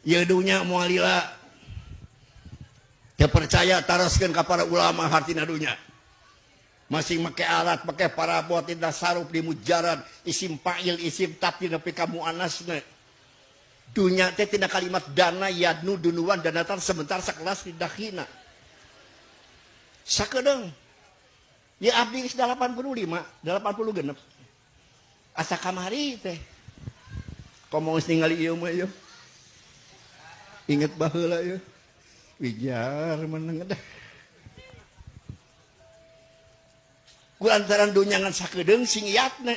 Ieu dunya moal lila. Teu percaya taroskeun ka para ulama hartina dunya. Masing make alat, make parabot, tindak sarup di mujarad, isim fa'il, isim taf'il nepi ka muannasna. Dunya teh tina kalimat dana yadnu dunuan danatan sebentar sakelas didakhina. Sakedeung. Ya abdi geus 85, 80 genep. Asa kamari teh. Komo geus ningali ieu mah ieu. Inget baheula ieu. Wijar meneng dah. Ku lantaran dunya ngan sakedeung sing iatna.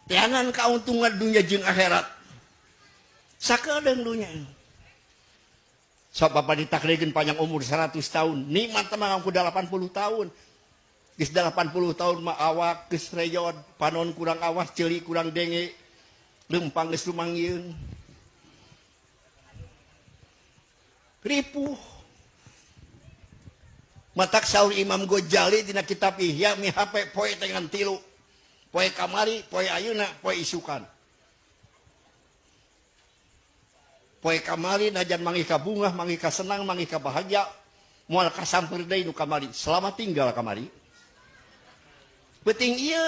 Teangan kauntungan dunya jeung akhirat. Sakedeung dunya. Sok bapak ditakdirkeun panjang umur 100 tahun, nikmat mah ku 80 tahun. Geus 80 tahun mah awak geus reyod, panon kurang awas, ceuli kurang denge, leumpang geus lumangieun. Ripuh. Matak saur Imam Ghazali dina kitab Ihya mihape poe teh ngan tilu. Poe kamari, poe ayeuna, poe isukan. Poe kamari najan manggih ka bungah, manggih ka senang, manggih ka bahagia, moal kasamper deui nu kamari. Selamat tinggal kamari. Penting ieu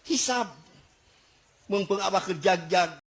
hisab. Meungpeung abah keur jag-jag.